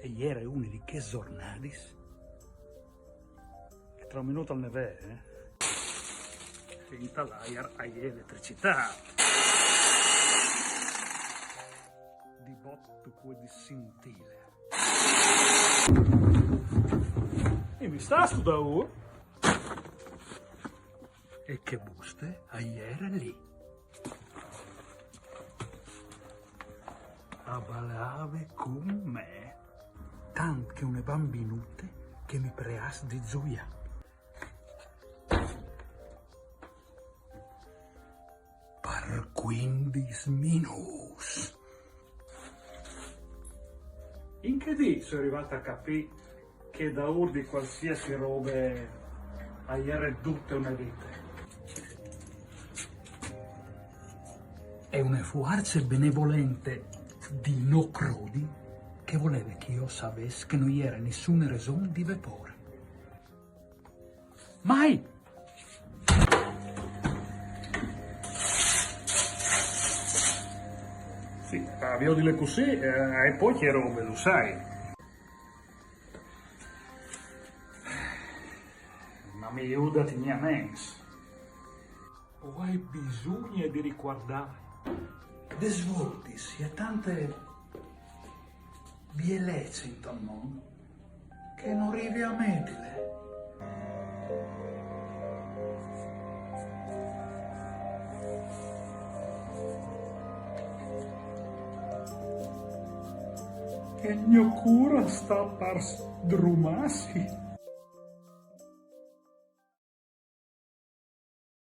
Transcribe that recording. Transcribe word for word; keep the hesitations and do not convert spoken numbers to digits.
E jere une di chês zornadis che tra un minût al nevee, eh? Finta l'aiar, a je eletricitât. Di bot tu puedis sintîle. E mi stâstu daûr? E chê buste a jere li. A balave cun me, tant che une bambinute che mi preàs di zuiâ. Par cuindis minûts. In chê dì o soi rivât a capî che daûr di cualsiasi robe a jere dute une vite. E une fuarce benevolente di no crodi che voleve che jo o savès che no jere nissune reson di vê pôre. Mai! Sì, a viodile cussì, eh, e je pocje robe, lu sai. Ma mi jude a tignî a ments. O ai bisugne di ricuardâ. Des voltis e je tante bielece intal mont che no rivi a metile. E gno cûr al sta par sdrumâsi.